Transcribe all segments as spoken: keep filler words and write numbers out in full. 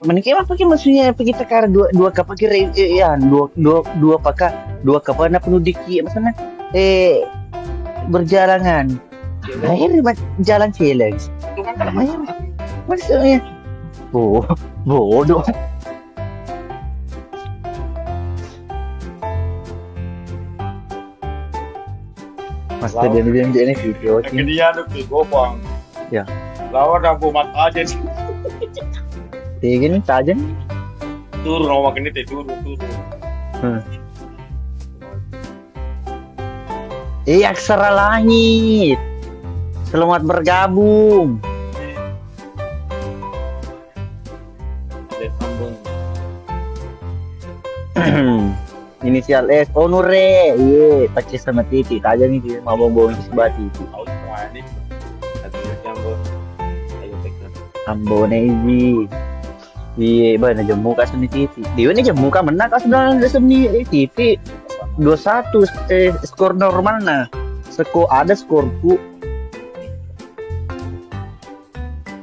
Mending kayak apa, kayak maksudnya, apa kita kar dua, dua kapal kira, eh, ya, dua, dua, dua paka, dua kapal na penuh dikit, maksudnya, eh, berjalangan. Akhirnya, jalan challenge. Akhirnya, maksudnya, bo-, bodoh. Master dan dia ini video. Dia ada ke gopang. Ya. Lawan aku mat aja sih. Iya gini, tajam. Turun, oh, makin itu turun, turun. Hmm. Eh, Aksara Langit. Selamat bergabung. Inisial S, oh, Nure, iye, pace sama Titi, tajang itu, mau bong-bong sebelah Titi. Ambone iji. Iye, bah, na jemmu ka seni Titi. Dewa ni jemmu ka menang ka sudah seni Titi. Dua satu, eh, skor normalna. Seko ada skorku.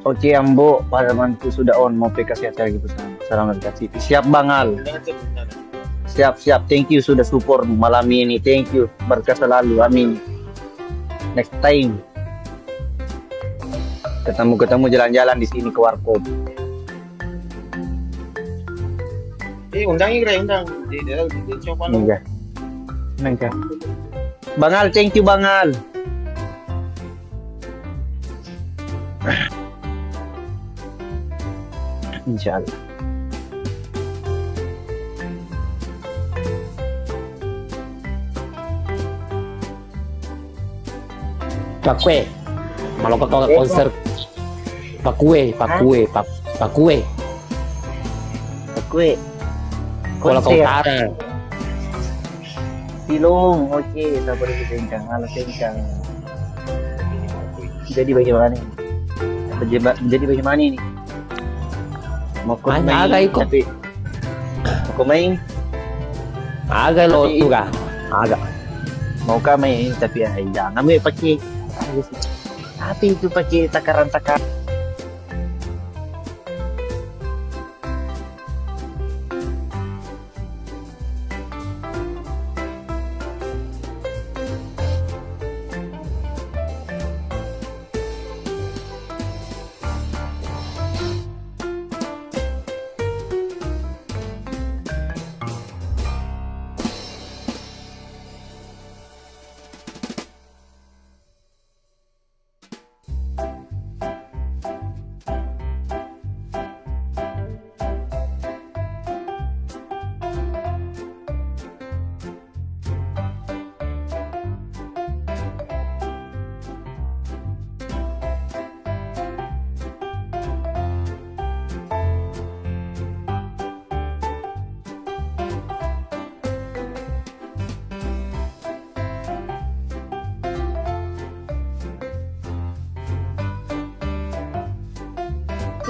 Oke, Ambo, pamanku sudah on, mau P K sehat lagi pesan. Salam dari Kak Siti. Siap, Bang Al. Siap, siap. Thank you sudah support malam ini. Thank you. Berkah selalu. Amin. Next time. Ketemu-ketemu jalan-jalan di sini ke warkop. Eh, undang, Igre, undang. Di, di, di, di, coba lu. Enggak. Enggak. Bang Al, thank you, Bang Al. Insya Allah. Pakue. Maloko to konser. Pakue, pakue, pak-, pakue. Pakue. Kola Konser. Utara. Silong, oke, sabar di Sengkang. Halo, Sengkang. Jadi bagaimana ini? Jadi ba-, jadi bagaimana ini? Mau kau main, aga iko. Tapi mau kau main? Aga lo tapi tu ga? Aga. Mau kau main, tapi, ah, jangan, weh, pakai. Apa itu pakai takaran-takaran?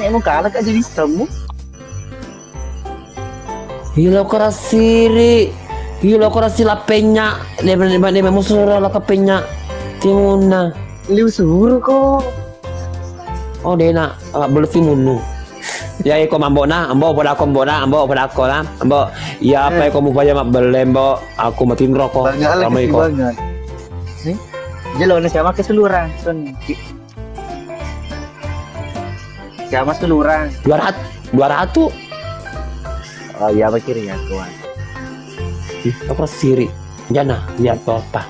Nek mukala ka jadi semu. Ilo kora siri. Ilo kora sila penya. Dema, dema, dema musura la ka penya. Timunna. Liu suru ko. Oh, dena, ah, belu timunnu. Ya, iko mambona, ambo pada ko mbona, ambo pada ko la, ambo. Iya, apa iko mupaya mabbelle, ambo? Aku matinro ko. Banyak lagi, ramai ko. Banyak. Nih, jelo na siapa keseluruhan, son. Siapa seluruhan? Dua ratus, dua ratus. Oh, iya, apa kiri ya, tuan? Ih, apa siri? Jana, iya, apa?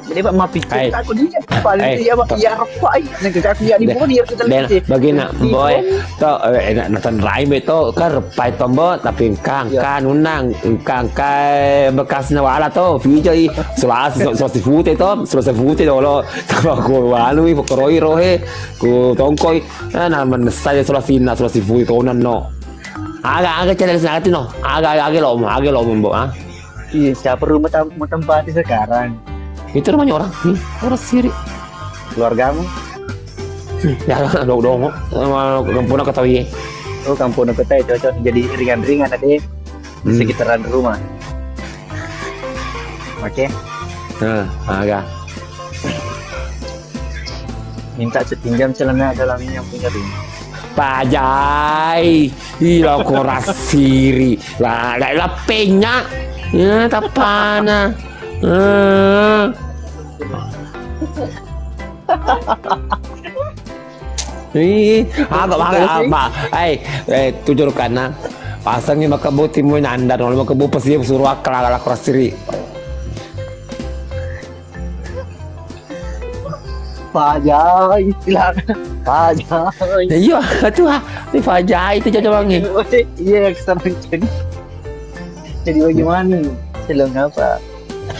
Jadi, Pak, mapi cerita aku dia. Paling iya, Pak, iya, Pak, iya. Nanti aku iya, di bawah dia kita lihat. Bagina, boy, to, eh, enak nonton Raime to, kan repai tombo, tapi engka, engka nunang, engka, engka, eh, bekas nawala to, video i, sulasi, sulasi fute to, sulasi fute dolo, kalau aku anu, i, pokoroi rohe, ku tongkoi, eh, nah, menesai sulasi na, sulasi fute to, no. Aga, aga, cari, no. Aga, aga, aga, lo, aga, lo, mbo, ah. Iya, siapa rumah tem-, mau tempati sekarang? Itu rumahnya orang, nih, orang siri. Keluargamu? Hmm, ya, dong, dong, sama kampung aku tahu ya. Oh, kampung aku tahu, cocok jadi ringan-ringan, ada di sekitaran rumah. Oke. Nah, agak. Minta pinjam celana dalamnya yang punya rumah. Pajai, ila ko rassiri. La, la, la penya. Ya, tapana. Eh. Ih, agak, agak, apa? Eh, eh, tujur kana. Pasangi maka boti mu nanda, nol maka bu pesi suruh akal, akal, akal siri. Pajai, silakan. Pajai. Ya, iya, itu, ah. Ini pajai itu, Caca Wangi. Iya, kesana jadi. Jadi bagaimana nih? Sedang apa?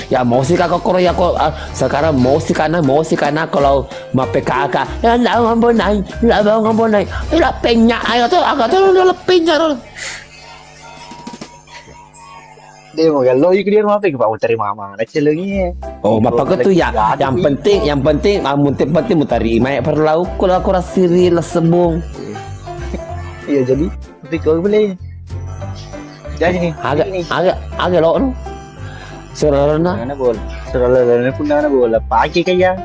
Ya, mau sih kakak koro ya kok, ah, sekarang mau sih karena, mau sih karena kalau mau P K K. Ya, nggak ngomong naik, nggak mau ngomong naik. Ini lah penya, ayo tuh, agak tuh udah lepinya tuh. Deh, mau galo, ikut dia mau apa? Pak, mau terima mana celengi. Oh, bapak itu ya. Yang penting, yang penting, ah, penting, penting mau terima ya perlu aku, aku rasiri lah sebung. Iya, jadi, tapi kau boleh. Jadi nih, agak, ini nih. Agak, agak lo, no. Saudara na. Mana bola? Saudara na pun mana bola? Pakai kayak.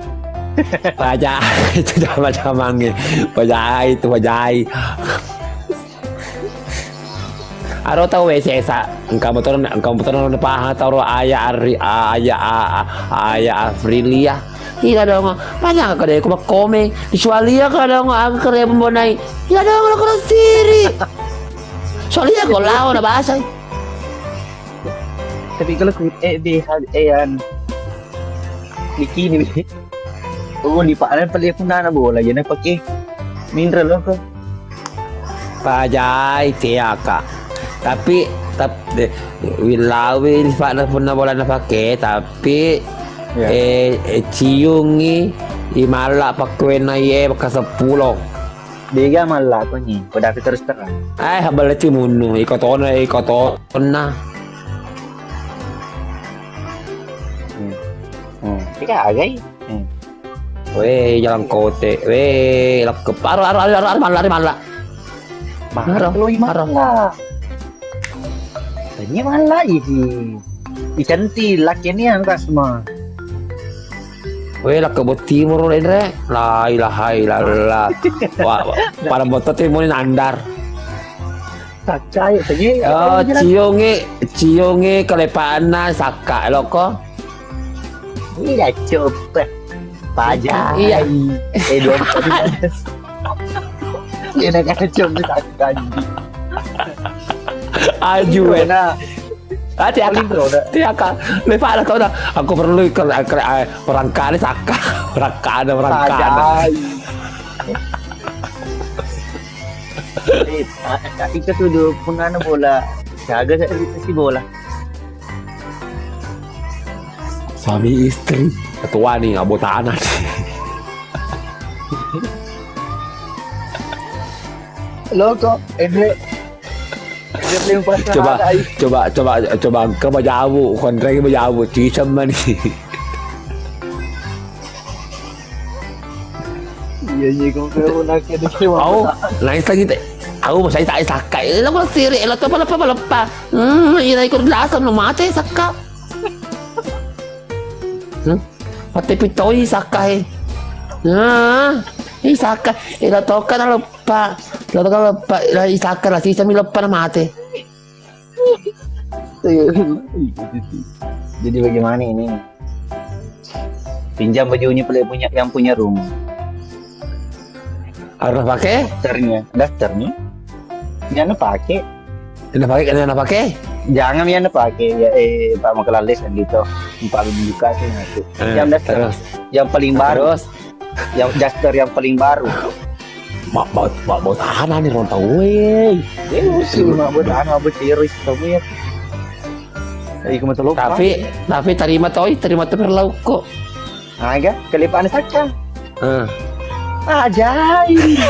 Baca, itu jangan baca mangi. Baca itu, baca. Aro tau W C S A, engka motor, engka motor na pahang tau ro aya Ari, aya a, aya Afrilia. Ila dong, panjang ka deh, kuma kome, kecuali ya ka dong, aku kere pembonai. Ila dong, lo kere siri. Soalnya kau lao na bahasa. Tapi kalau ku, eh, B H, eh, anu, bikini, oh, di panen pale punana bola, jadi pakai mineral lo kok. Pajai teaka. Tapi, tap-, de-, wilawi di panen punna bola na pakai, tapi, ya, eh, eh, ciungi, imalla pakkuena ye, baka seppulo. Dega malla konyi, pada aku terus terang. Eh, habala cimunnu, iko tona, iko tona. Hmm. Hmm. Tidak agai. Hmm. Weh, jalan kote. Weh, lakkep. Aro, aro, aro, aro, aro, malla, aro, malla. Maro, aro, maro. Malla. Tanya malla, iji. Icanti, laki ini yang kasma. Weh, lakkep bottimu ro, Enre. La ilaha illallah. Wah, wah, pada botto timu ni nandar. Takkai, tanya. Oh, ciungi, ciungi kelepaanna sakka loko. Iya, coba. Paja. Iya. Eh, dua kali. Ini kan coba tak ganti. Aju, eh. Nah. Ah, tiaka. Paling pro, dah. Tiaka. Lepa lah tau dah. Aku perlu ke, ke, eh, perangkane sakka. Perangkane, perangkane. Paja. Eh, ah, ah, itu tuh dulu punana bola. Jaga saya si bola. Suami istri, ketua nih, abot tanah nih. Lo kok, Andre? Andre paling pas coba, ada, ai. Coba, coba, coba engka bajabu, kontra bajabu, cisem mani. Iya, iya, kau kira nak ada kecewa. Au, lain lagi teh. Au, saya tak sakka. Eh, lo siri, lo tuh apa, apa, apa. Hmm, ira ikut dasar, lo mate sakka. Hmm? Mate pitoi sakka, eh. Nah, ini sakka. Eh, lo toka na lo pa. Lo toka lo pa, lo sakka, lo sisa mi lo pa na mate. Jadi bagaimana ini? Pinjam bajunya pale punya, yang punya rumah. Harus pakai? Dasternya, dasternya. Jangan pakai. Jangan pakai, jangan pakai. Jangan, jangan pakai. Ya, eh, Pak, mau kelalis kan gitu. Empat buka sih, ngaku. Eh, yang daster. Terus? Yang paling baru. Terus? Yang daster yang paling baru. Mak, mak, mak, mau tahanan nih, ronta, weh. Eh, usul, mak, mau tahanan, mau serius, kamu ya. Eh, kamu terlupa. Tapi, tapi terima toi, terima tuh perlu kok. Aga, kelepaanna sakka. Eh. Ajaib.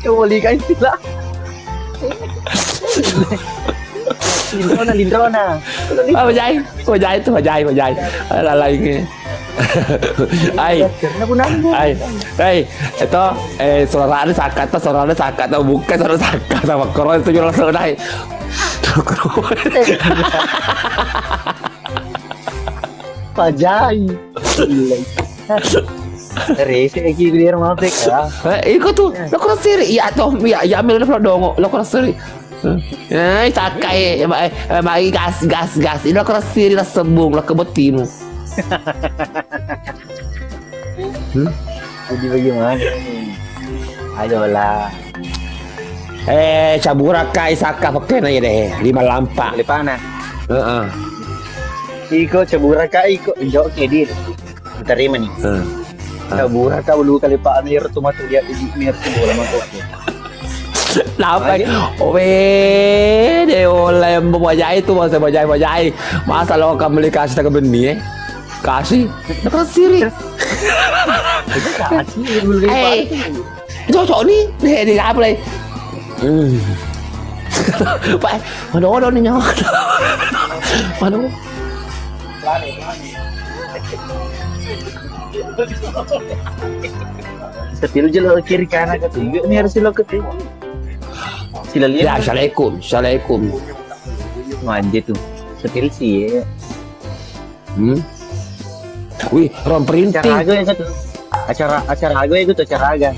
Coba lihat istilah. Lindrona, lindrona. Ah, bajai, bajai tu, bajai, bajai. Lalai ke. Ai. Karena aku nanggung. Ai. Ai. Itu, eh, suaranya sakka, suaranya sakka, bukan suara sakka, sama koro itu jual sudah. Pajai. Gila. Rese ki biar mau pek ya. Eh, iko tu, lo kurang siri. Iya toh, iya, iya ambil lo dongo, lo kurang siri. Eh, takkai, eh, ma-, eh, mari gas, gas, gas. Lo kurang siri lah sebung, lo kebetimu. Hmm? Jadi bagaimana nih? Ayolah. Eh, cabura kai saka pekena ya deh, lima lampa. Lepana. Heeh. Iko cabura kai iko, jok ke dir. Terima nih. Heeh. Cabura ka ulu kali pa amir tu matu dia di mir tu bola matu. Napa? Ayo. Owe, de oleh bajai tu masa bajai bajai. Masa lo kamu beli kasih tak beni eh? Kasih, kasih ri. Itu kasih beli. Eh, cocok nih, deh di apa lagi? Hmm. Pak, mana orang nih nyawa? Mana? Setil jelo kiri kanan ketiga nih harus lo ketiga. Sila lihat. Ya, assalamualaikum, assalamualaikum. Manja tuh. Setil sih ya. Hmm. Wih, rom printing. Acara aga ya tuh. Acara acara aga ya tuh acara aga.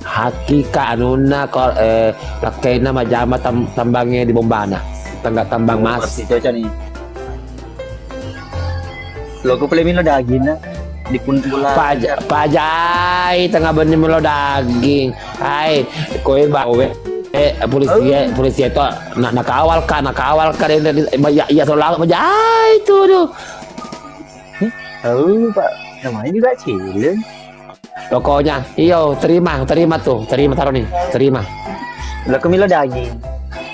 Hakika anunna ko eh lakkaina majama tam, tambangnge di bombana. Tengga tambang mas. Pasti cocok nih. Loko pale milo daging na di pun bola. Paja-, pajai tengah benni milo daging. Hai, koe bawe. Eh, polisi eh, polisi itu nak nakawal ka, nakawal ka dari ya ya solang pajai tuh. Duh. Oh, Pak, namanya juga Cileng. Pokoknya, iyo, terima, terima tuh, terima taruh nih, terima. Lo kemilo daging.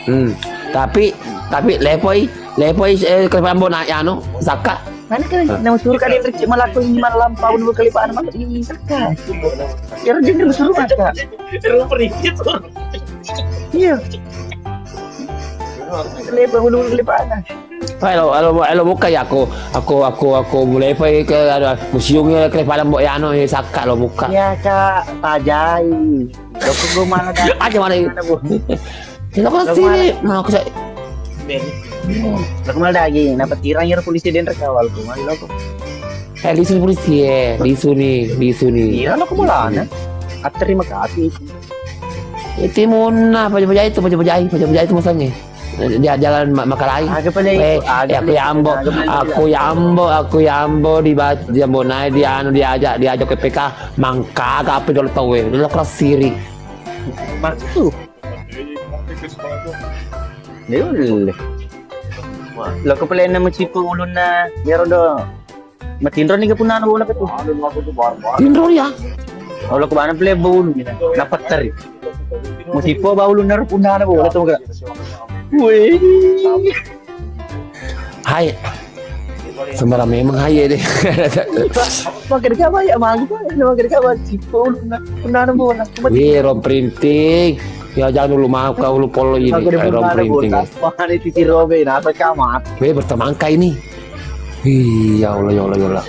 Hmm, tapi, tapi lepoi, lepoi eh, ke Pambo nak anu, saka. Mana kan nama suruh kan dia melakukan lima lampau dua kali Pak Anam ini saka. Ya dia suruh saka. Iya. Lepa hulu lepa ana. Halo, halo, halo, buka ya aku. Aku, aku, aku mulai apa ke ada museum ya ke pada mbok yano ya saka lo buka. Ya kak, pajai. Aku gue mana dah? Aja mana? Kita kan sini, mau ke saya. Lo kemana lagi? Napa tirang ya polisi dan rekawal tuh, mana lo? Eh, lisu polisi eh, lisu nih, lisu nih. Iya, lo kemana? Ah, terima kasih. Itu muna, pajai-pajai itu, pajai-pajai, pajai-pajai itu masanya. Dia jalan ma-, makalai. Aga pale eh, itu, aga ya, aku pale yambo, itu, aga pale itu. Aku yambo, aku yambo di ba-, yambo naik di anu diajak, diajak ke P K, mangka apa dulu tahu eh, lo keras siri. Maksud? Ya udah. Lo kepala nama cipu ulunna, biar udah. Matinro ni ke punana bola ke tu. Tinro ya. Kalau ke mana play bulu ni? Dapat teri. Musipo baulu nar punana bola tu ke. Wih. Hai. Sembarang memang hai ya deh. Makan ke apa ya? Malu apa? Makan ke apa? Cipo ulunna punana bola. Wih, rom printing. Ya jangan dulu maaf kau lu polo ini. Rom printing. Apa ni titi robe? Nasa kamat. Wih, berteman kai ni. Ih, ya Allah, ya Allah, ya Allah.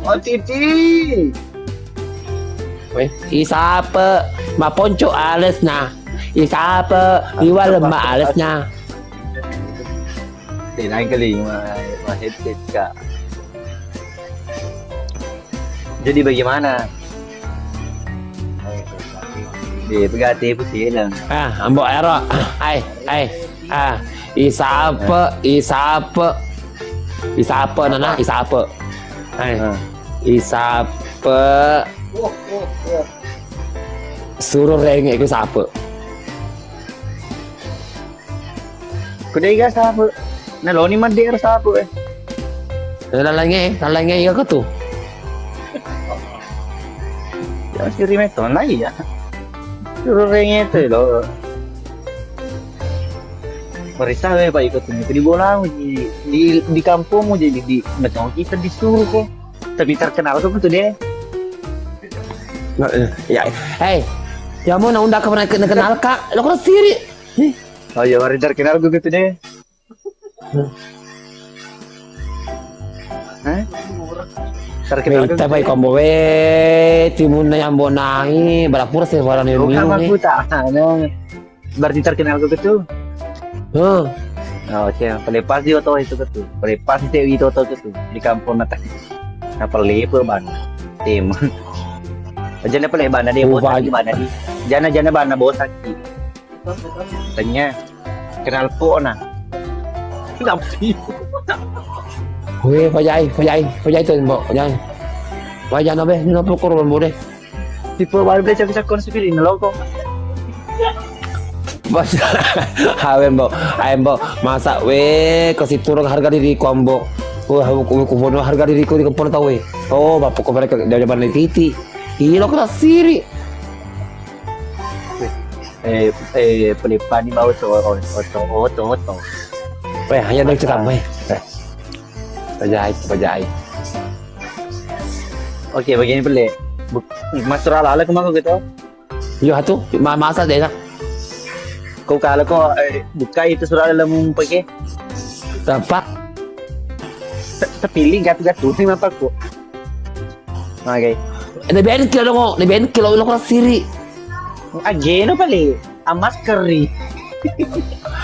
Oh, Titi. Weh, isape maponco alesna. Isape iwal ma alesna. Tenang kali, ma, ma headset, Kak. Jadi bagaimana? Di pegati pusing. Ah, ambo ero. Ai, ai. Ah, isape, isape. Isape nana, isape. Ai. Ah. Isape. Suruh renge ku sape. Kudega sape. Naloni madde ero sape eh. Lalange, lalange iya ko tu. Ya siri meto na iya. Suruh renge tu lo. Marissa we Pak iko tu di bola di di, di kampungmu jadi di macam kita disuruh kok. Tapi terkenal kok tu deh. Nah, eh, ya. Hei, ya mau na undang ke kenal kak, lo kok siri. Nih. Oh iya, mari terkenal gue gitu deh. Hah? Terkenal. Weh, ita bai kombo we, timunna yang bonai, berapura sih barang ini. Bukan aku tak. Nah, berarti terkenal ke gitu. Huh. Oh, oke. Pelepas di oto itu gitu. Pelepas di itu oto gitu. Di kampung nata. Napalepe banna. Tema. Jana pale banna dia. Oh, bosan banna di. Jana, jana banna bosan ki. Tanya. Kenal pona. Kenapa? Weh, pajai, pajai, pajai tu, Mbok. Jangan. Wah, jangan, Mbok. Ini apa korban, Mbok, deh? Tipe baru beli cakon-cakon sipir ini, loko. Bos, awe, Mbok. Awe, Mbok. Masa, weh, kasih turun harga diriku, Mbok. Wah, aku, aku, aku, harga diriku di kepala tahu, weh. Oh, bapak kau mereka dari mana titik? Iya, lo kena siri. Eh, eh, pelippani bau oto, oto, oto, oto. Weh, hanya dong cekam, weh. Eh. Pajai, pajai. Oke, begini pele. Buk-, masuk ala-ala kemana gitu? Yo, atu, ma-, masa deh, nak. Kau kalau kau, eh, buka itu surah dalam pakai. Tampak. Te-, terpilih gatu-gatu, ini apa kok? Oke. Nabiain kilo dong, nabiain kilo lo kena siri. Ageno pale, amaskeri.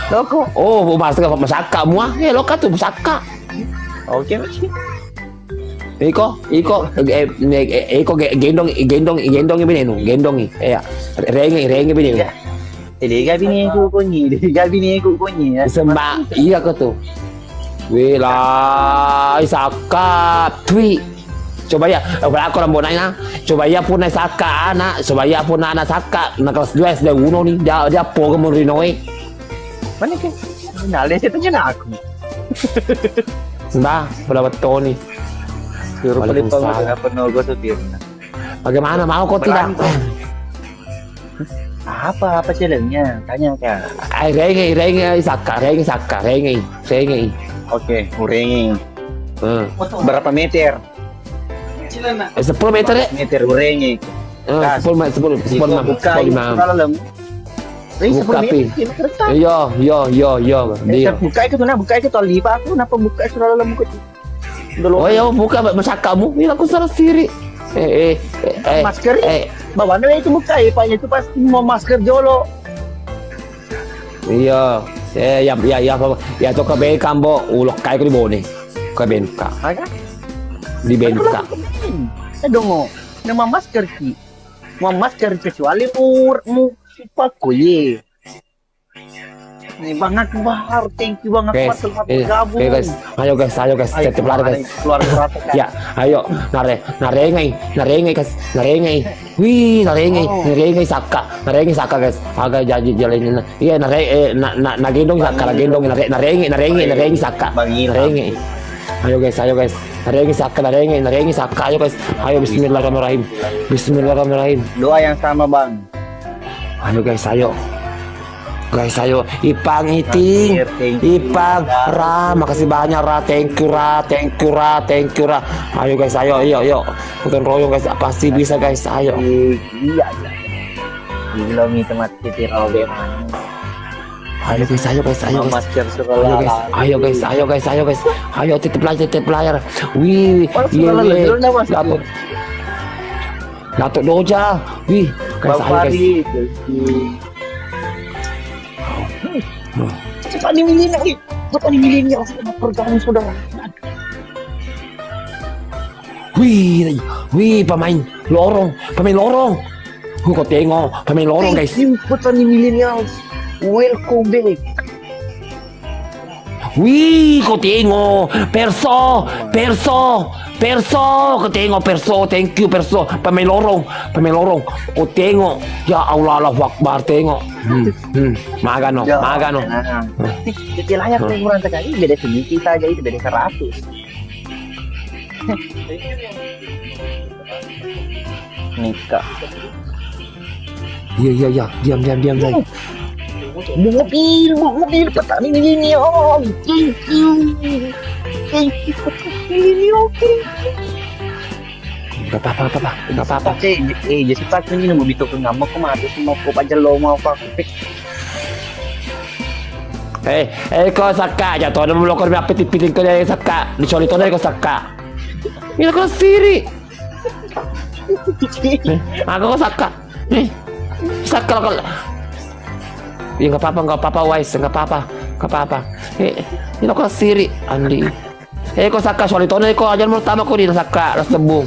Loko. Oh, masker masaka mua. Eh, loka tu masaka. Oke, oke. Iko, iko, eh, eh, eh, iko ge-, gendong, gendong, gendong ini nu, gendong ini. Eh, ya. Rengi, rengi ini. Ya. Jadi gabi ni ku kunyi, jadi gabi ni ku kunyi ya. Semba, iya ko tu. Wih, lai sakka, twi. Coba ya, eh, aku lambo naik nah. Coba ya pun naik sakka anak, coba ya pun anak sakka, nah kelas dua S D uno nih, dia, dia apa ke mun rinoe? Mana ke? Nah, dia tanya aku. Mbah, udah betul nih. Suruh paling bagus. Waalaikumsalam. Apa nogo supirnya? Bagaimana, mau kau tidak? Merangkul. Apa, apa challenge-nya? Tanya, Kak. Ai, rengi, rengi, ai, sakka, rengi, sakka, rengi, rengi. Oke, urengi. Hmm. Berapa meter? Eh, sepuluh meter, ya? Meter urengi. Eh, sepuluh, sepuluh, sepuluh lima, buka sepuluh lima. Buka, pi. Iya, iya, iya, iya. Eh, buka itu, nah, buka itu, tali, Pak. Aku kenapa buka selalu lembut? Oh, ya, buka, Pak, masakkamu. Ini aku salah siri. Eh, eh, eh, eh, masker? Eh. Bawa itu buka, ya, Pak. Itu pas mau masker jolo. Iya. Eh, ya, ya, ya, apa, ya, to ke bengka, Mbok. Ulok kai ko di Bone. Ke bengka. Aga? Di bengka. Eh, dongo. Nama masker ki. Mau masker kecuali mu, mu, paku, ye. Nih, Bang Akbar, thank you, Bang Akbar, selamat bergabung. Oke, guys. Ayo, guys, ayo, guys. Ayo, tetep lari, guys. Keluar, keluar, keluar. Ya, ayo, nare-, narengai, narengai, guys, narengai. Wih, narengai, narengai sakka, narengai sakka, guys. Aga jaji jalanin. Iya, nare-, eh, na-, na-, nagendong sakka, nagendong, nare-, narengai, narengai, narengai sakka. Narengai. Ayo, guys, ayo, guys. Narengai sakka, narengai, narengai sakka. Ayo, guys. Ayo, bismillahirrahmanirrahim. Bismillahirrahmanirrahim. Doa yang sama, Bang. Ayo, guys, ayo. Guys, ayo. Ipang, Iting. Hadir, thank you, Ipang, Ra. Ra, makasih banyak, Ra. Thank you, Ra. Thank you, Ra. Thank you, Ra. Ayo, guys, ayo, ayo, ayo. Gotong royong, guys. Pasti bisa, guys. Ayo. Iya, iya. Gila, mi temat kita robe mana. Ayo, guys, ayo, guys, ayo, guys. Masker. Ayo, guys, ayo, guys, ayo, guys. Ayo, tetep layar, tetep layar. Wih, wih. Oh, iya, suara wih. Lu, lu, lu, masker. Dapat. Datuk Doja. Wih, guys, Bang ayo, guys. Fahri, thank you. Cepat nih, milenial, wih. Cepat nih, milenial. Pergaulan saudara. Wih, wih, pemain lorong, pemain lorong. Wih, kau tengok, pemain lorong, guys. Thank you, petani milenial. Welcome back. Wih, kau tengok. Perso, Perso, Perso. Kau tengok, Perso. Thank you, Perso. Pemain lorong, pemain lorong. Kau tengok. Ya Allah, Allahu Akbar, tengok. Hmm, hmm. Magano, ya, magano. Nah. Jadi layak ukuran sekali, beda sedikit saja itu, beda seratus. Nikah. Iya, iya, iya. Diam, diam, diam, diam. Mobil, mobil petani milenial. Thank you. Thank you, petani milenial. Thank you. Gak apa-apa, gak apa-apa. Gak apa-apa. Eh, eh, jadi tak ini nunggu bito ke ngamuk ke mati semua kok aja lo mau apa aku. Eh, eh, kau sakka aja tuh, nemu lokor apa tipiting kau dari sakka. Dicoli tuh dari kau sakka. Ini kau siri. Eh, aku kau sakka. Eh, sakka lo kau. Ya, nggak apa-apa, nggak apa-apa, Wais, nggak apa-apa, nggak apa-apa. Eh, ini kau siri, Andi. Eh, ko Sakka, soali tona ko, aja' mau tama ko di Sakka, las sebbu.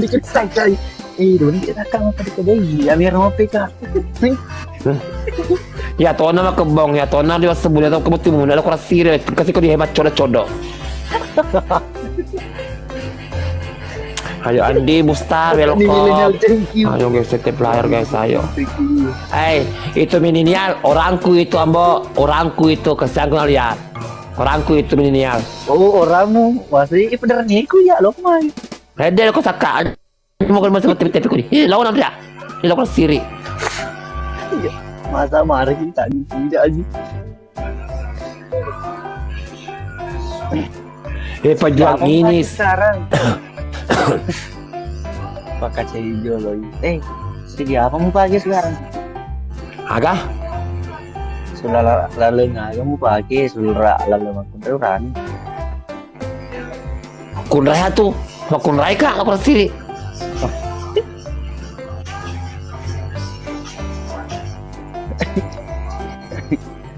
Dikit Sakka. Eh, doni kita kan mau pada kedai, ya, biar mau P K. Ya, tona mah kebong, ya, tona di sebbu, ya, tau kebetulan, ada kurang siri, kasih ko dihemat codo-codo. Ayo, Andi, Busta, welcome. Milenial, thank you. Ayo, guys, tetep layar, guys, ayo. Thank you. Eh, itu milenial, orangku itu, Ambo, orangku itu, kasihan ku lihat. Orangku itu milenial. Oh, orangmu, masih, ih, beneran niku ya, lo kemarin. Hede, lo kosaka. Mau kan masih tepi-tepi ku di. Eh, lawan apa dia? Ini lawan siri. Iya, masa marah kita tidak aja. Eh, pejuang ini. Sekarang. Pakai hijau loh. Eh, segi apa mau pakai sekarang? Aga? Sudah la-, lalu ngaga mau pakai, sudah lalu makan orang. Kunrai atu, makunrai ka, lapor siri.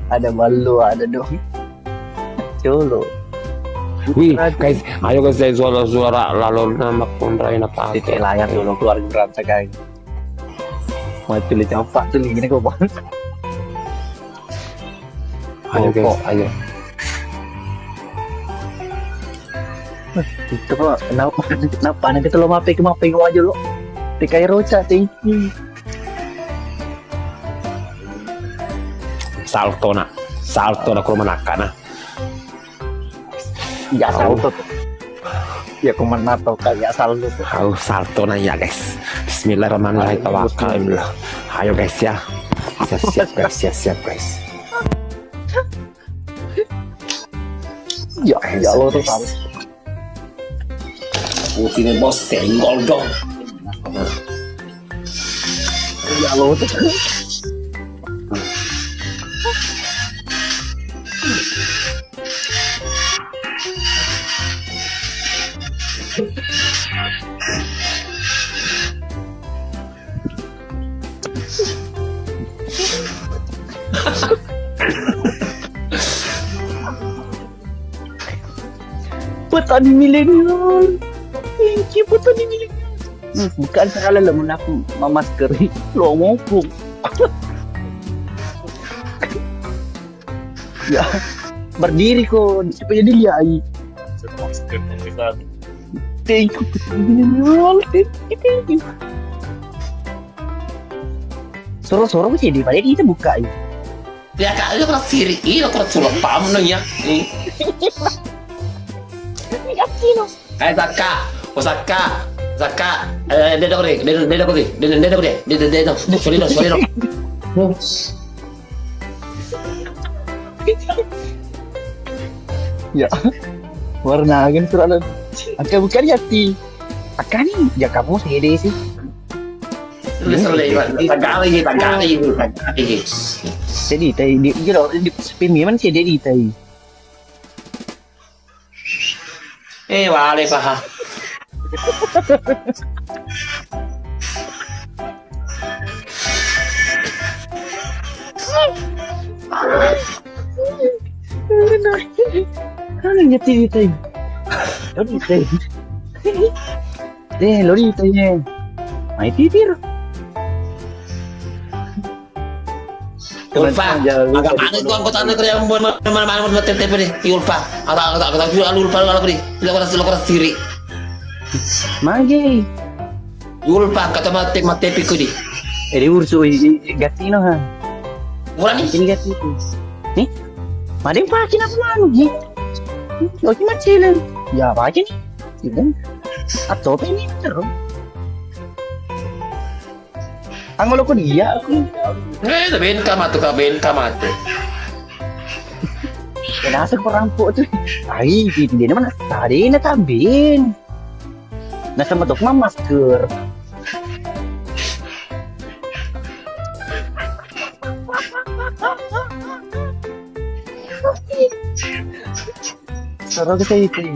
Ada ballo, ada dong. Colo. Wih, guys, ayo guys, saya suara-suara lalu nama kunrai napa. Titik layar dulu keluar berantakan. Mau pilih campak tuh gini kok, Bang. Ayo, guys, ayo. Itu kok, kenapa, kenapa anak itu lo mape ke mape gua aja lo. T K I Roca, thank you. Salto na, salto na ke rumah nakana. Ya, salto tuh. Ya, kuman nato kayak salto tuh. Au, salto na ya, guys. Bismillahirrahmanirrahim. Ayo, tawakkalillah. Ayo, guys, ya. Siap, siap, guys. Siap, siap, guys. Ya, ya Allah tuh, guys. Putih nih, bos, senggol dong. Ya Allah tuh. Petani milenial. Inci petani milenial. Hmm, bukan salah lo menaku mamasker. Lo ngomong. Ya, berdiri ko supaya dilihat. Thank you. Thank you. Soro-soro masih di balik kita buka. Ya, Kak, lu kurang siri, iya, kurang suruh paham no ya. Tapi yakin, no. Eh, Saka, oh, Saka, Saka, eh, dia dah kuri, dia, dia dah kuri, dia, dia dah kuri, dia, dia, dia dah, sorry dah, sorry dah. Ya, warna agen surat lo. Angka bukan ya ti. Akani, ya kamu sih deh sih. Terus oleh Iwan, tagali, tagali, tagali. Jadi tai di, di, di, di, pemimpin sih dia di tai. Eh, wale paha. Ano niya titay? Ano niya titay? Eh, lori titay. Mai titir. Ulfa, agak mana itu anggotanya kerja mana mana mana tempe nih, Ulfa. Agak agak agak juga Ulfa kalau nih. Lo keras lo keras siri. Magi. Ulfa kata mate mate piku di. Eri ursu i, i, i, gatino ha. Urani. Ini gati itu. Nih. Madem pakin apa manu nih? Oke macilin. Ya pakin. Itu. Atau apa ini terus? Angolo ko dia aku. Eh, ben kamatu ka ben kamatu. Kenapa ko rampok tu? Ai, di dia mana? Tadi na tabin. Nasaba tok mamasker. Soro kita itu.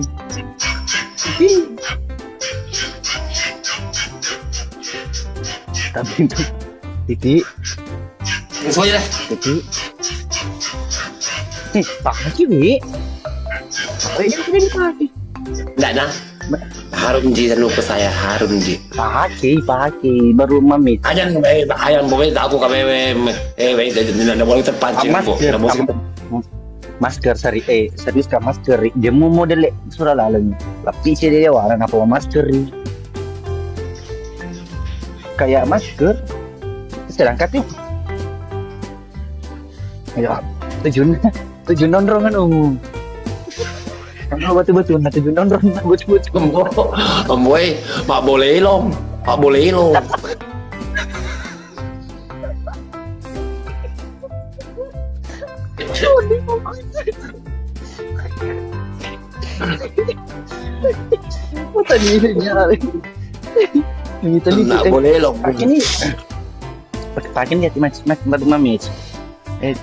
Tapi itu. Titi. Langsung aja deh. Titi. Eh, pakai, Wi. Weh, yang sudah dipakai. Nggak, nah. Harum ji, anu ke saya, harum ji. Pakai, pakai, baru mami. Aja, eh, ayam boleh tahu ke wewe, eh, eh, eh, nggak boleh terpancing, Mas, Bu. Nggak boleh. Masker seri, eh, serius kan masker. Dia mau model, eh, surah laleng. Tapi saya dia warna apa masker? Kayak masker. Sedangkan tuh. Ayo, tujuan, tujuan nonrong anu. Kan betul-betul, nah, tujuan nonrong, nah, betul-betul. Embo, embo, eh, Pak Bolelong, Pak Bolelong. Apa tadi ini nyari? Ini tadi Nggak tuh, eh, boleh loh. Pakai nih. Pakai, pakai nih, Mas, Mas, Mas, Mas. Eh,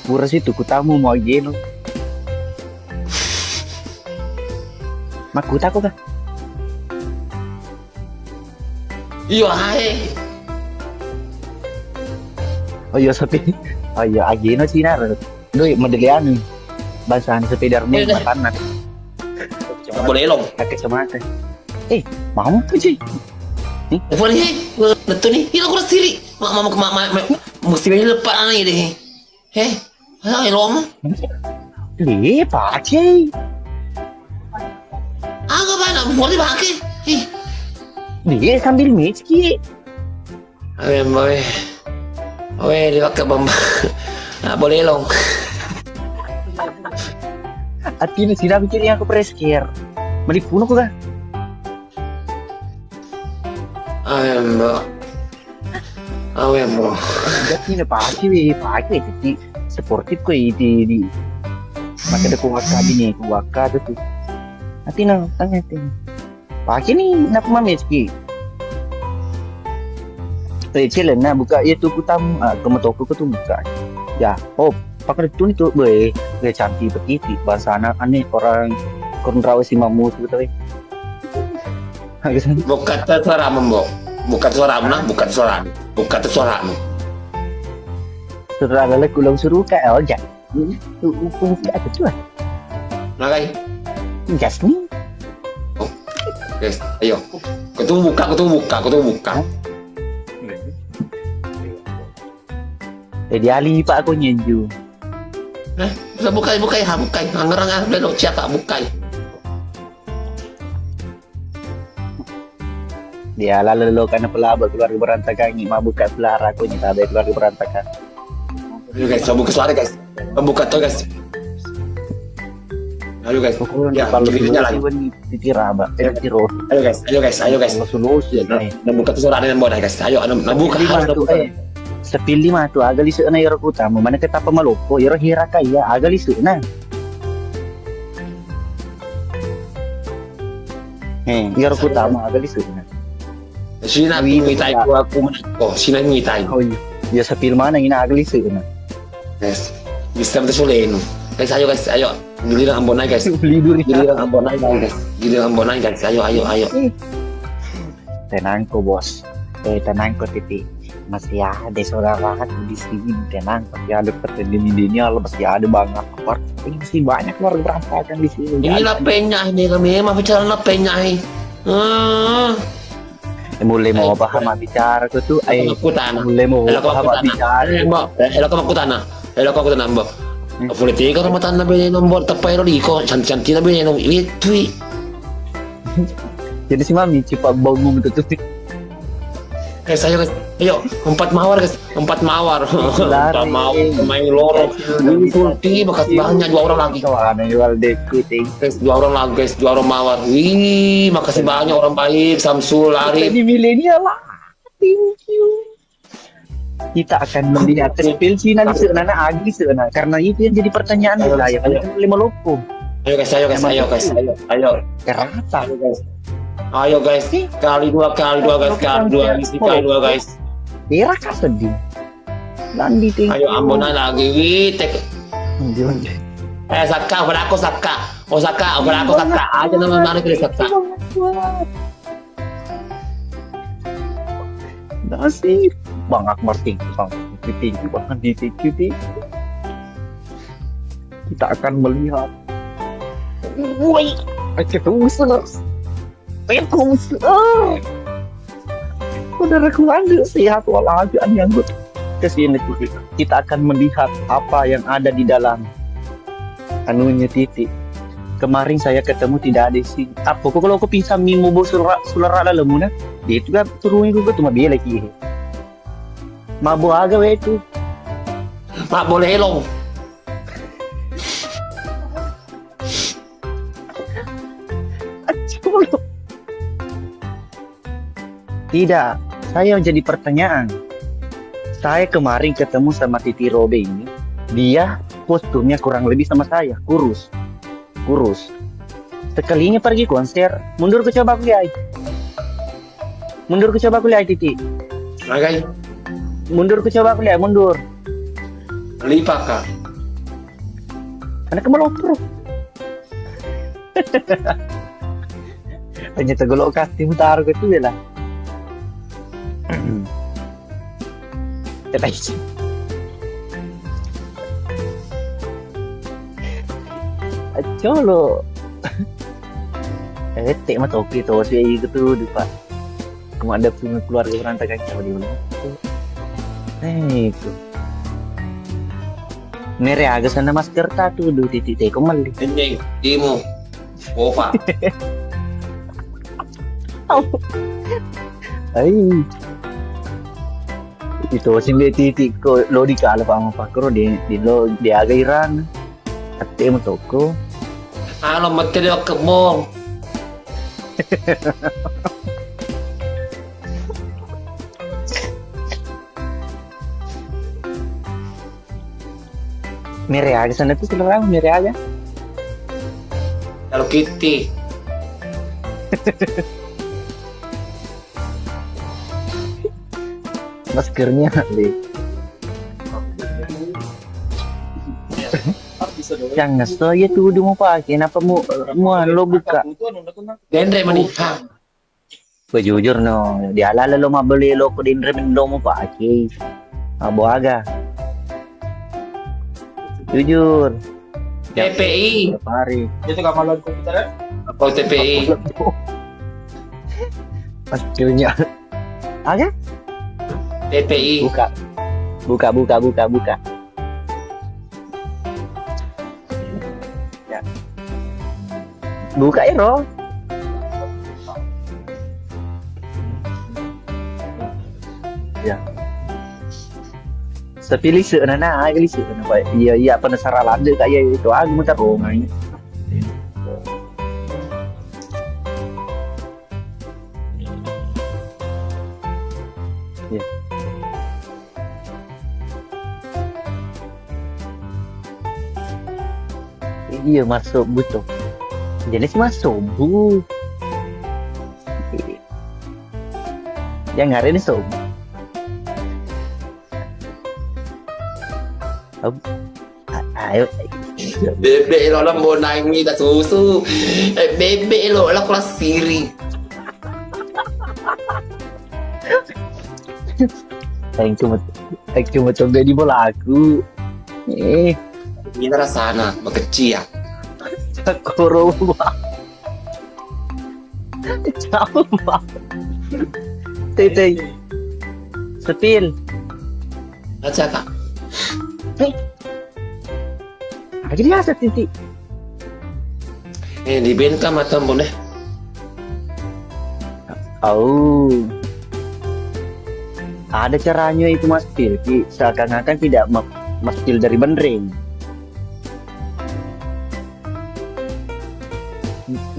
pura situ, ku tamu mau gelo. Makkuta ko kah? Iyo, ae. Oh, iya, sepi. Oh, iya, ageno Cina ro. Doi, model anu. Bahasa anu, Spiderman, eh, matanna. Boleh long. Pakai kacamata. Eh, mau tuh, Ji? Nih. Apa nih? Betul nih. Iya, aku sendiri. Mak, mak, mak, mak, mak, mesti ini lepas anak ini. Heh, ayo, Romo. Lé, pake. Aga bana, boleh pake. Ih. Lé, sambil mecki. Awe, awe. Awe, di wakka bamba. Ah, boleh long. Artinya sih, tapi kiri aku press care. Melipuno kok, kah? Awe, Mbak. Awe, Mbak. Jadi, ini pake, weh, pake, jadi sportif kok, di, di, maka ada kuaka, bini kuaka tuh, tuh. Nanti, nah, tanya, tuh. Pake nih, nak mamit, ki. Eh, cile, nah, buka, ya, tuh, kutam, ah, ke toko, tuh, buka. Ya, oh, pakai tuh, tuh, weh, weh, cantik, petiti, bahasa anak, aneh, orang, kurang rawa si mamu, tuh, tuh, weh. Bukkatta suaramu, Mbok. Bukkatta suaramu, nah. Bukkatta suaramu. Bukkatta suaramu. Suara lele kulo suruh ka, oh, ja. Aku tuh. Nagai. Gas nih. Oh. Guys, ayo. Kau tuh buka, kau tuh buka, kau tuh buka. Eh, dia lipat aku nyenju. Eh, bukai, bukai, ha, bukai. Ngerang, ah, belok siapa, bukai. Dia lalu lo karena pelaba keluarga berantakan, ini mabuk kayak pelara aku, ini tabe keluarga berantakan. Ayo, guys, buka suara, guys. Buka tuh, guys. Ayo, guys. Pokoknya ya, kalau gini, solusi jalan. Titi raba, eh, tiro. Ayo, guys, ayo, guys, ayo, guys. Kalau solusi, ya, nah, eh. Nah, buka tuh suara ada yang bodoh, guys. Ayo, nah, nah, buka. Lima tuh, eh. Sepil lima tuh, aga lisu na yoro kutamu. Mana ketapa maloppo, yoro hiraka iya, aga lisu na. Eh, iyaro kutama aga lisu na. Sina mitai ku aku menako, sina mitai. Oh iya. Ya sepil mana ina aga lisu na. Guys, bisa betul sulenu. Guys, ayo guys, ayo. Giliran Ambonai guys. Giliran Ambonai guys. Giliran Ambonai guys. Ayo, ayo, ayo. Tenang ko bos. Eh, tenang ko titik. Masih ada saudaraku di sini, tenang. Masih ada pertanian milenial, masih ada Bang Akbar. Ini masih banyak keluarga berantakan di sini. Ini lapenya ini, kami mah bicara lapenya ini. Ah. Eh, mulai mau paham bicara ku tuh. Eh, mulai mau paham bicara. Eh, Mbak, eh, elok aku tanah. Elok aku tanah, Mbak. Politika rumah tangga bene nombor tepai lo diko, cantik-cantik bene nombor itu. Jadi si mami cepat bangun betul tuh. Guys, ayo guys, ayo empat mawar guys, empat mawar, empat mawar, main loro, ini sulti bekas banyak dua orang lagi. Guys, dua orang lagi guys, dua orang mawar. Wih, makasih banyak orang baik, Samsul, Arif. Ini milenial lah. Thank you. Kita akan melihat spill Cina di sana, agi sana. Karena itu yang jadi pertanyaan kita, ya kan? Lima loppo. Ayo guys, ayo guys, ayo guys, ayo, ayo. Kerata. Ayo guys. Ayo guys, kali dua, kali dua guys, kali dua, isi kali dua guys. Era sedih. Landi tinggi. Ayo Ambonai lagi, witek. Eh, Saka, berako Saka. Oh, Saka, berako Saka. Aja nama mana kita Saka. Nasib. Bang Akbar tinggi, Bang. Tinggi, Bang. Di tinggi, tinggi. Kita akan melihat Woi, aja tuh, Ustaz. Aja tuh, Ustaz. Saudaraku, Anda sehat walafiat, nyangkut ke sini tuh. Kita akan melihat apa yang ada di dalam anunya Titi. Kemarin saya ketemu tidak ada isi. Apa kok kalau aku pisang mimo bos sulara sulara lalemuna? Dia itu kan turun itu ke cuma bela ki. Mabo aga we itu. Mabo lelong. Tidak, saya jadi pertanyaan. Saya kemarin ketemu sama Titi Robe ini, dia posturnya kurang lebih sama saya, kurus. Kurus. Sekalinya pergi konser, mundur ke coba aku lihat. Mundur ke coba aku lihat, Titi. Magai. Mundur ke coba aku lihat, mundur. Lipa, Kak. Anak kemelopro. Hanya tegolok kasti mutaro ke tu lah. Terus. Acolo. Eh, tek mah topi to, si itu tuh, Pak. Kamu ada punya keluarga berantakan sama di mana? Eh, itu. Mere aga sana masker ta tuh, du titik teko melli. Anjing, timu. Opa. Ai. Itu sing be titik ko lo di kala pa pakro di, di lo di aga Iran. Ate mo toko. Alo mette de kebong. Mere aga sana tu selera, mere aga. Hello Kitty. Maskernya, Le. Yang ngeso ya tuh udah mau pakai, kenapa mu mu lo buka? Denre mani. Ha. Bejujur no, diala lo mabbeli lo ko dinre mendo mu pakai. Abo aga. Jujur. T P I. Tiap hari. Itu kamalan komputer ya? Apa T P I? Akhirnya. Aga? T P I. Buka. Buka, buka, buka, buka. Ya. Buka ero. Ya. Tapi lise na na, aga lise na, Pak. Iya, iya, penasaran lande kak, iya, itu aku minta rongai. Iya. Iya, masuk butuh. Jenis masuk bu. Yang hari ini sobu. Ab- a- ayo. Bebek lo lah mau naik minta susu. Eh, bebek lo lah kelas siri. Thank you, thank you, betul jadi bola aku. Eh, ini rasanya bekecil ya. Kuruma. Jauh, Pak. Tei, tei. Sepil. Baca, Kak. Eh. Aja biasa, Titi. Eh, di band kan mata mbone. Oh. Ada caranya itu, Mas Pil. Ki-, seakan-akan tidak ma-, Mas Pil dari Benring.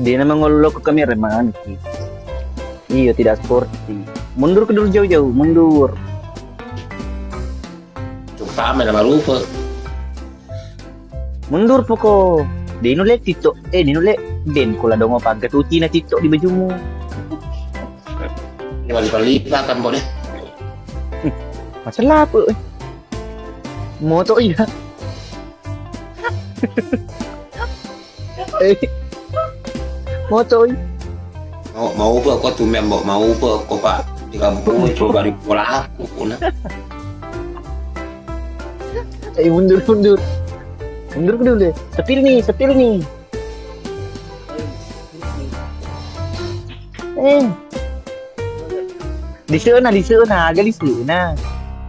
Dia namanya ngolok ke kamera mana, Ki? Iya, tidak sporty. Mundur ke dulu jauh-jauh, mundur. Cuma nama rupa. Mundur poko. Dino le tito. Eh, dino le den kula dongo pangke tuci na tito di bajumu. Ini balik-balik kan, Bone. Masalah apa? Eh? Moto iya. Eh. Moto iya. Mau, mau apa kau tuh, Mem? Mau apa kau, Pak? Di kampung coba di pola aku, nah. Eh, mundur, mundur. Mundur dulu deh. Sepil nih, sepil nih. Eh. Di sana, di sana, aga di sana.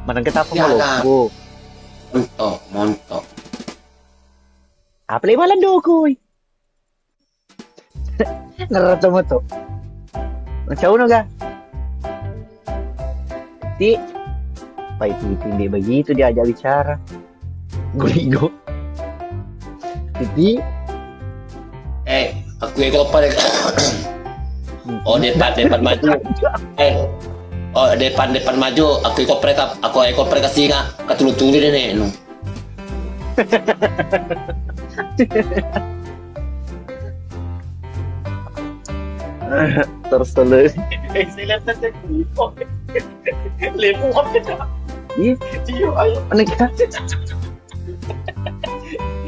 Maneng ketapa maloppo. Montok, montok. Apa le malah dokoi? Ngerti moto. Macam mana ga? Ti, Pai Titi nde begitu diajak bicara. Guligo. Titi. Eh, aku iko pale. Oh, depan, depan maju. Eh, oh, depan, depan maju. Aku iko preka, aku iko preka singa. Katulu-tulu deh nih. Terus terus. Iya. Iya, ayo. Aneh kan?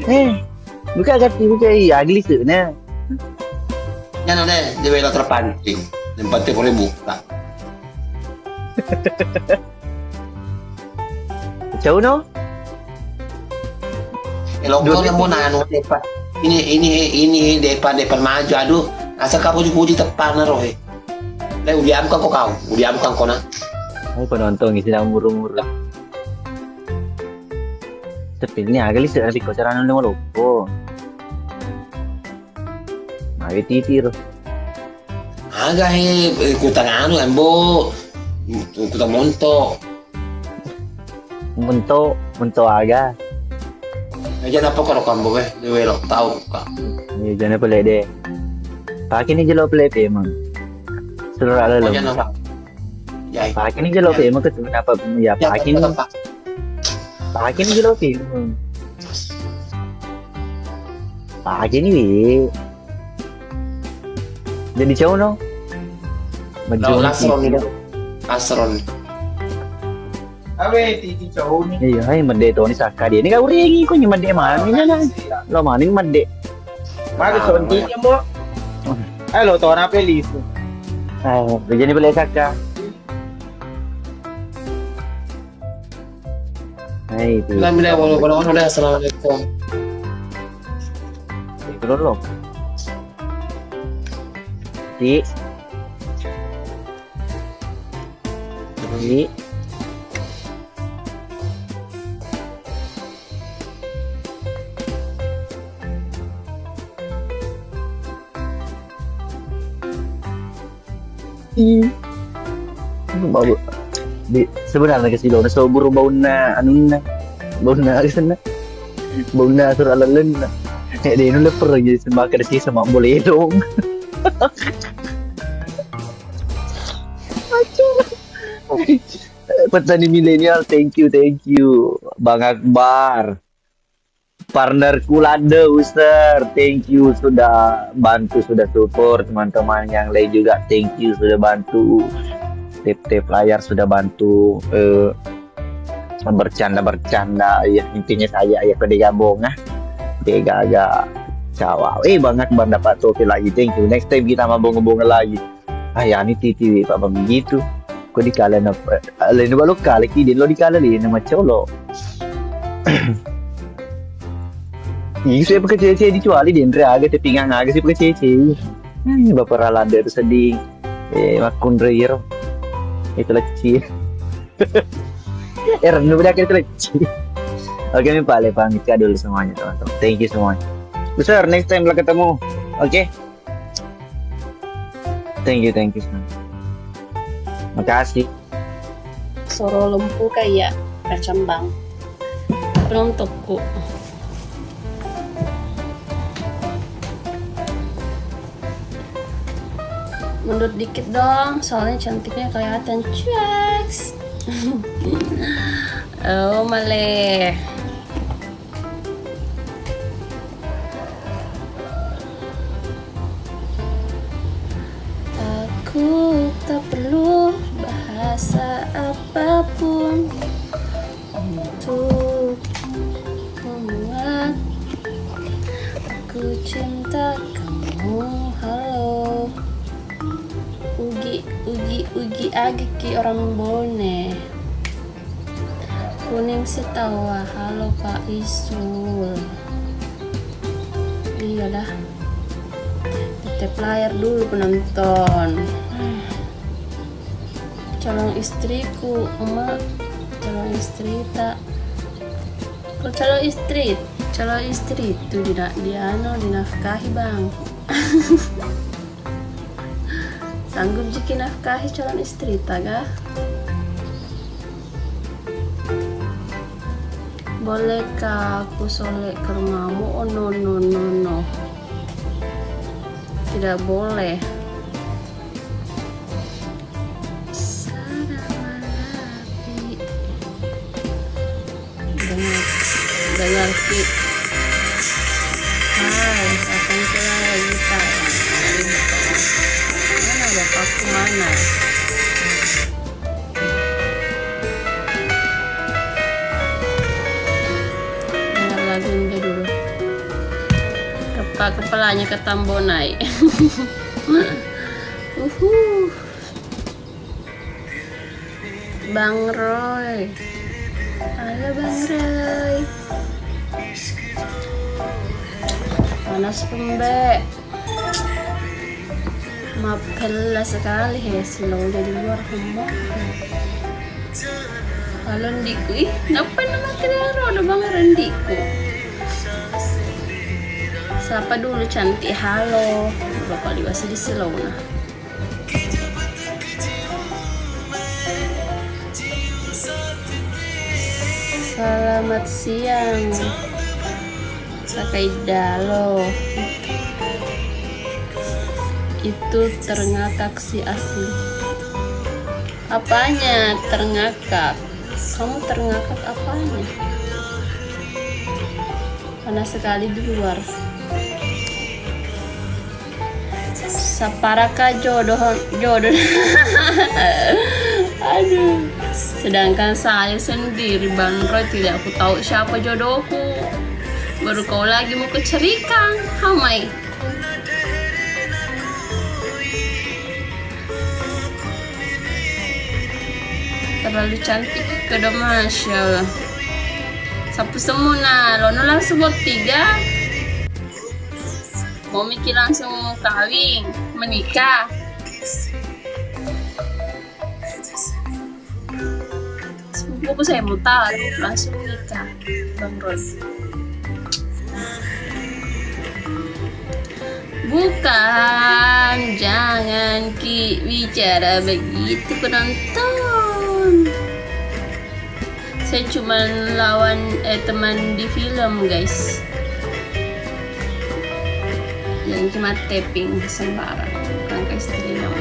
Eh, buka gati, buka, iya, agli tuh, nah. Nyana deh, dia bela terpancing. Yang penting boleh buka. Jauh no? Eh, lontong yang mau nanu, Depa. Ini, ini, ini, Depa, Depa maju. Aduh, asa kau puji-puji tepana roh, eh. Deh, udiamkan kau, kau. Udiamkan kau, nah. Oh, penonton isi dalam murung-murung. Tapi ini agak lisi, tapi kau cara nanu loppo. Magi titi roh. Aga he, eh, kutang anu, Ambo. Kutang monto. Monto, monto aga. Aja napa karo kambo, eh, di welo tau, Kak. Iya, jana pele deh. Pakai ni jelo pele pemang. Suruh ala lem. Aja napa. Jai. Pakai ni jelo pemang ke tu napa ya, pakai ni. Pakai ni jelo pemang. Pakai ni, wi. Jadi cau no. Majung lasron ni. Lasron. Awe titi cau ni. Iya, hai mede toni sakka dia. Ini kau ringi kau ni mede mani na. Lo mani mede. Mari sonti mo. Ayo lo tona pelisu. Oh, jadi boleh sakka. Hai, itu. Alhamdulillah, wala-, wala-, wala-, assalamualaikum. Itu dulu. Ti. Ti. Ih. Mau di sebenarnya ke silo na soburu baunna anunna. Baunna asenna. Baunna sura lalenna. Eh, de nulle perlu jadi sembaka di sisa mak boleh dong. Petani milenial, thank you, thank you. Bang Akbar. Partnerku Lade User, thank you sudah bantu, sudah support. Teman-teman yang lain juga, thank you sudah bantu. Tap-tap layar sudah bantu, eh, bercanda-bercanda. Ya, intinya saya ya pada gabung ah. Dia gaga cawa. Eh, banget Bang dapat topi lagi. Thank you. Next time kita mau bonga-bonga lagi. Ah, yani titiwi papa begitu. Ko dikala na, alena balo kala ki, lo dikala le na macolo. Isu apa kecil-kecil dicuali di Indra aga, tapi ngang aga sih kecil-kecil. Hmm, bapak Ralanda itu sedih. Eh, makunre iro. Itu lecci. Eh, rennu beda itu lecci. Oke, mi pale pamit ka dulu semuanya, teman-teman. Thank you semuanya. Besar, next time lah ketemu. Oke. Thank you, thank you, Stan. Makasih. Soro lempu kayak kacambang. Penontonku. Mundur dikit dong, soalnya cantiknya kelihatan. Cueks. Oh, male. Aku tak perlu bahasa apapun untuk membuat aku cinta kamu. Halo. Ugi, ugi, ugi agi ki orang Bone. Kuning sitawa, halo Kak Isul. Iya dah. Tap layar dulu penonton. Calon istriku, Uma, calon istrita. Kalau calon istri, calon istri itu tidak dianu, dinafkahi, Bang. Sanggup jiki nafkahi calon istrita, ga? Bolehkah aku solek ke rumahmu? Oh, no, no, no, no. Tidak boleh. Dengar, dengar ki. Hai, apa yang telah lagi tak? Mana bapakku, mana? Dengar lagu ini dulu. Kepa-, kepalanya ketambonai. Uhuh. Bang Roy. Halo, Bang Roy. Panas, Pembe. Mapella sekali, he, silau jadi luar rumah. Halo, Ndiku. Ih, ngapain nama Triaro? Ada Bang Rendiku. Siapa dulu, cantik? Halo. Bapak liwasi di silau, nah. Selamat siang, Kak Idalo. Itu terngakak si asli. Apanya terngakak? Kamu terngakak apanya? Panas sekali di luar. Saparaka jodoh, jodoh. Aduh. Sedangkan saya sendiri, Bang Roy, tidak aku tahu siapa jodohku. Baru kau lagi mau kuceritakan. Hamai. Terlalu cantik, kedua, Masya Allah. Sapu semua, nah, lono langsung bottiga. Mau mikir langsung kawin, menikah. Sepupuku saya mau tahu, langsung nikah, Bang Ros. Bukan, jangan ki bicara begitu, penonton. Saya cuma lawan, eh, teman di film, guys. Yang cuma tapping sembarang, bukan ke istrinya.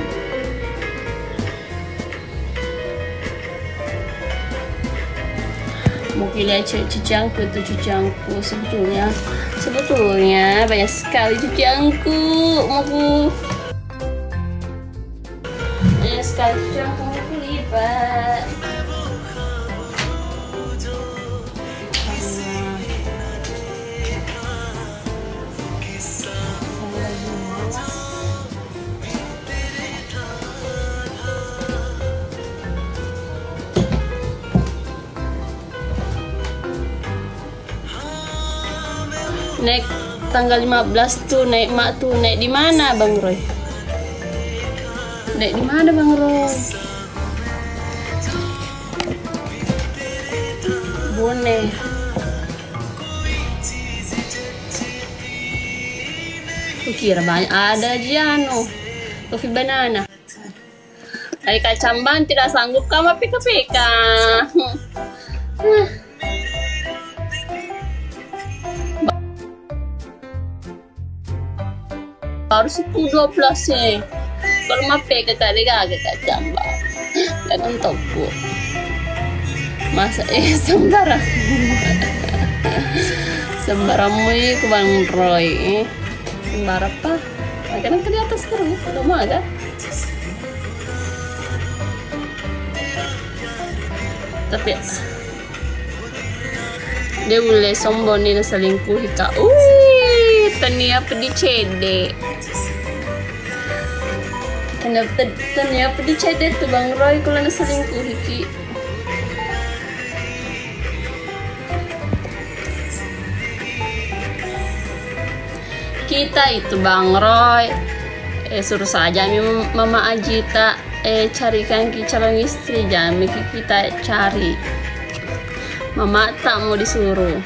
Mau pilih cu-, cucianku itu, cucianku. Sebetulnya, sebetulnya banyak sekali cucianku. Mau ku, banyak sekali cucianku, mau ku lipat. Naik tanggal lima belas tuh, naik mak tuh, naik di mana, Bang Roy? Naik di mana, Bang Roy? Bone. Kukira banyak ada aja anu, coffee banana. Dari kacamban tidak sanggup kama pika-pika. Baru sepuluh dua belas e. Kalau mappega kade gaga kacamba. Jangan toko. Masa, eh, sembarang. Sembarang mui ku Bang Roy, eh. Sembarang apa? Kadang ke di atas terus, udah maga. Tapi De ulle sombonni naselingkuhi ka. Ui, tania peddi cedde. Tania ped-, tania peddi cedde tu Bang Roy kula naselingkuhi ki. Kita itu Bang Roy, eh, suruh saja mi Mama Ajita. Eh, carikan ki calon istri, jangan ki kita cari. Mama tak mau disuruh.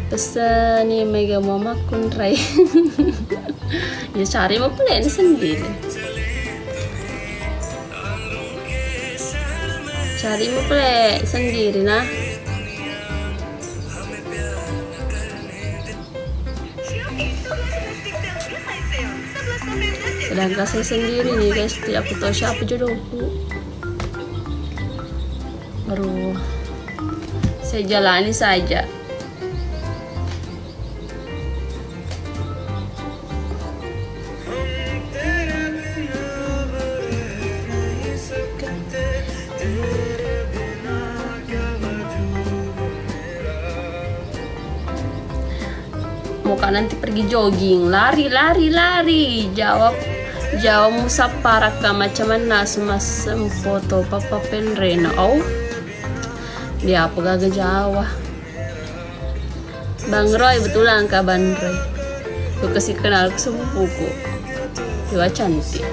Peseni mega mama kunrai. Ya cari mau pele sendiri. Cari mau pele sendiri nah. Sedangkan saya sendiri nih guys, tidak aku tahu siapa jodohku. Aduh, saya jalani saja. Mau kak nanti pergi jogging, lari, lari, lari. Jawab, jawab musapparakka macam mana sumasem foto papa penrena. Oh, dia apa gaga Jawa? Bang Roy, betulan kah Bang Roy? Ku kasih kenal ke sepupuku. Dewa cantik.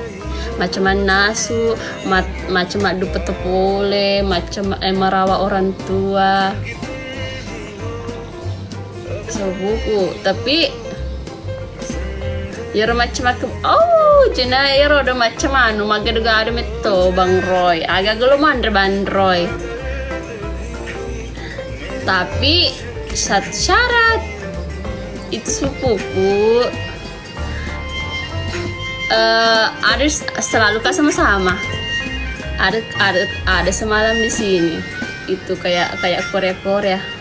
Macam nasu, mat-, macam maddu petepole, macam, eh, merawat orang tua. Sepupuku, tapi iyaro macam aku, oh, jena iyaro do macam anu, maggadu-gadu metto Bang Roy. Aga gelo manre Bang Roy. Tapi satu syarat, itu sepupuku, eh, harus selalu kah sama-sama. Ada, ada, ada semalam di sini. Itu kayak, kayak Korea-Korea.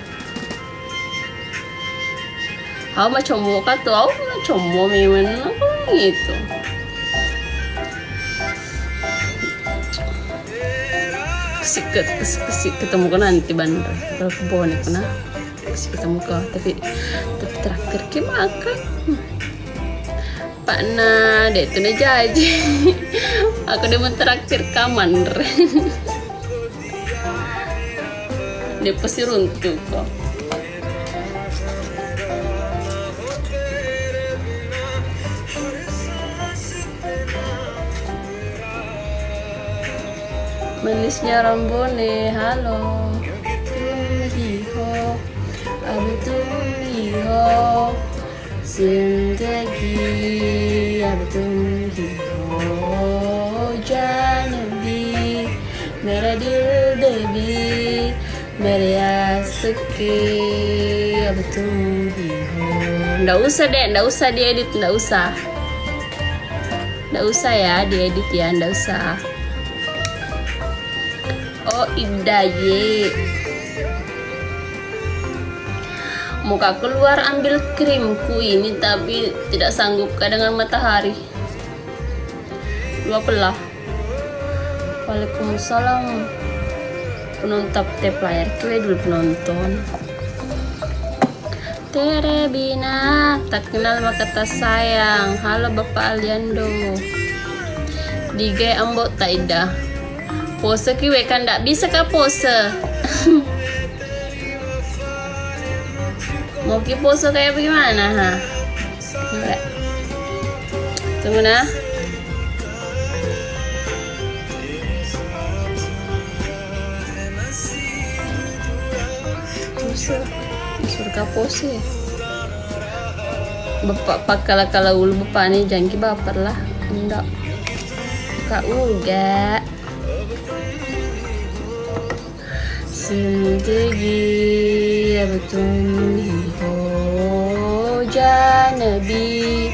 Au macommo ka tu, au macommo memang aku gitu. Siket, siket ketemu ko nanti bandar. Kalau ke Bone kena, siket ketemu ko. Tapi, tapi terakhir ke makan. Pak na, dek tu na jaji. Aku dia mentraktir kaman. Dia pasti runtuh kok. Manisnya Rambone, halo. Tumliho, abu tumliho. Sentegi, abu tumliho. Janabi, mera dildebi. Meriaseke, abu tumliho. Ndak usah dek, ndak usah diedit, ndak usah. Ndak usah ya diedit ya, ndak usah. Oh, Ida ye. Mau kak keluar ambil krimku ini, tapi tidak sanggup kak dengan matahari. Dua pelah. Waalaikumsalam. Penonton tap layar kue dulu penonton. Terebina, tak kenal maka tak sayang. Halo Bapak Aliando. Digai ambo tak ida. Pose kiwe kan ndak bisa kak pose. Mau ki pose kayak bagaimana ha? Tunggu nah. Bisa. Surga pose. Bapak pakala-kala ulu bapak ni jangki baper lah. Ndak. Kak uga. Sentegi abu tumliho janabi,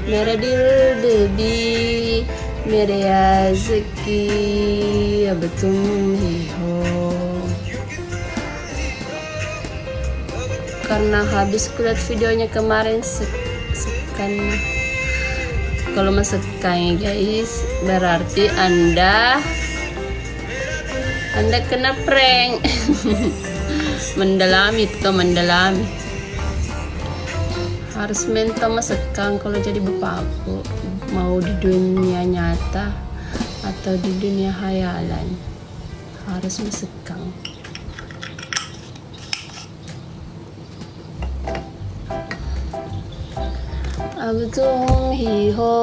mera dildebi, mera yazeki abu tumliho. Karena habis kulihat videonya kemarin sek-, sekanna. Kalau masekang ya guys, berarti anda Anda kena prank. Mendalami tuh, mendalami. Harus mental masekang kalau jadi bapakku. Mau di dunia nyata atau di dunia hayalan. Harus masekang. Abu tumliho.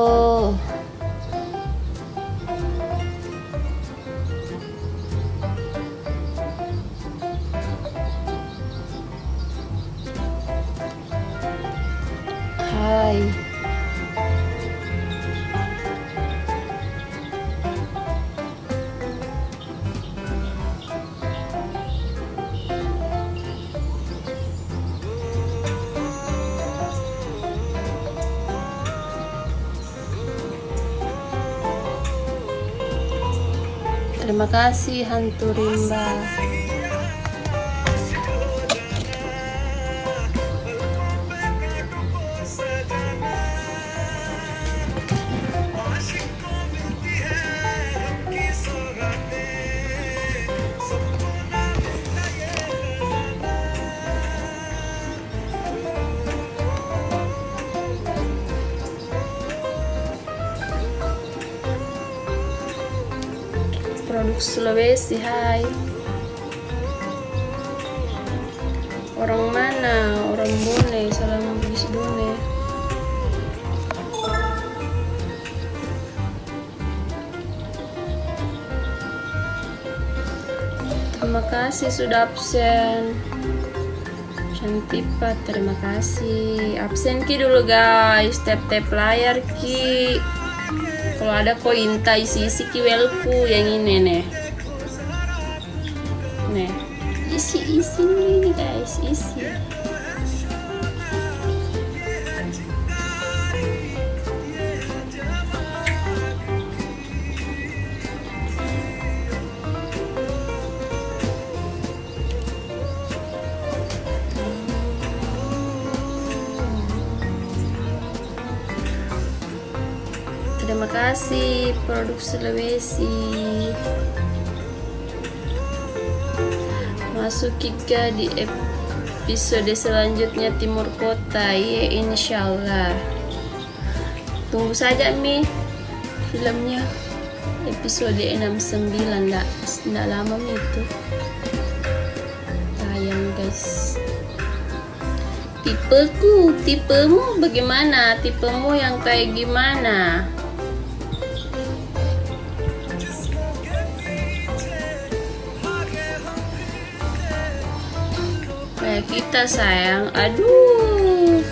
Terima kasih, hantu rimba. Produk Sulawesi, hai. Orang mana? Orang Bone, salam Bugis Bone. Terima kasih sudah absen. Cantik, Pak. Terima kasih. Absen ki dulu, guys. Tap-tap layar ki. Kalau ada koin, tak isi-isi ki welku yang ini nih. Nih. Isi-isi ini, guys. Isi. Terima kasih, Produk Sulawesi. Masuk kita di episode selanjutnya, Timur Kota. Iya, insyaallah. Tunggu saja mi filmnya, episode enam sembilan, ndak, ndak lama mi itu tayang, guys. Tipeku, tipemu bagaimana? Tipemu yang kayak gimana? Kayak kita, sayang. Aduh.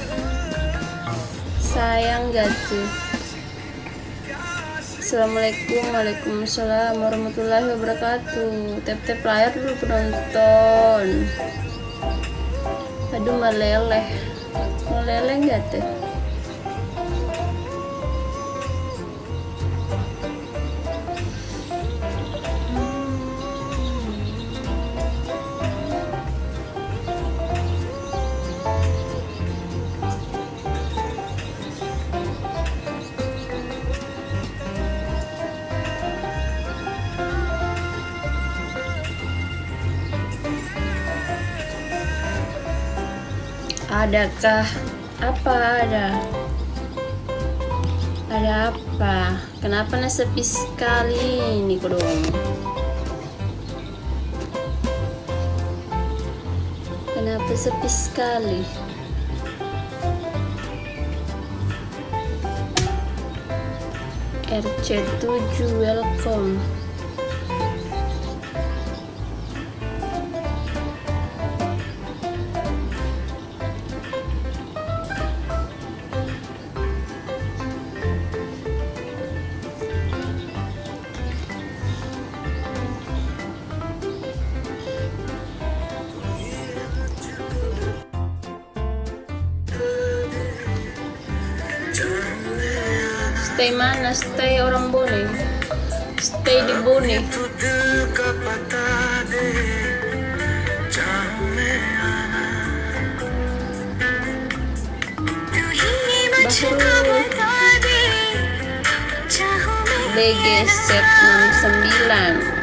Sayang gak tuh? Assalamualaikum. Waalaikumsalam warahmatullahi wabarakatuh. Tap-tap layar dulu, penonton. Aduh, meleleh. Meleleh nggak tuh? Adakah? Apa ada? Ada apa? Kenapa na sepi sekali ini, kodong? Kenapa sepi sekali? R C tujuh, welcome. Stay mana? Stay orang Bone. Stay di Bone. Bahru. B G Z enam sembilan.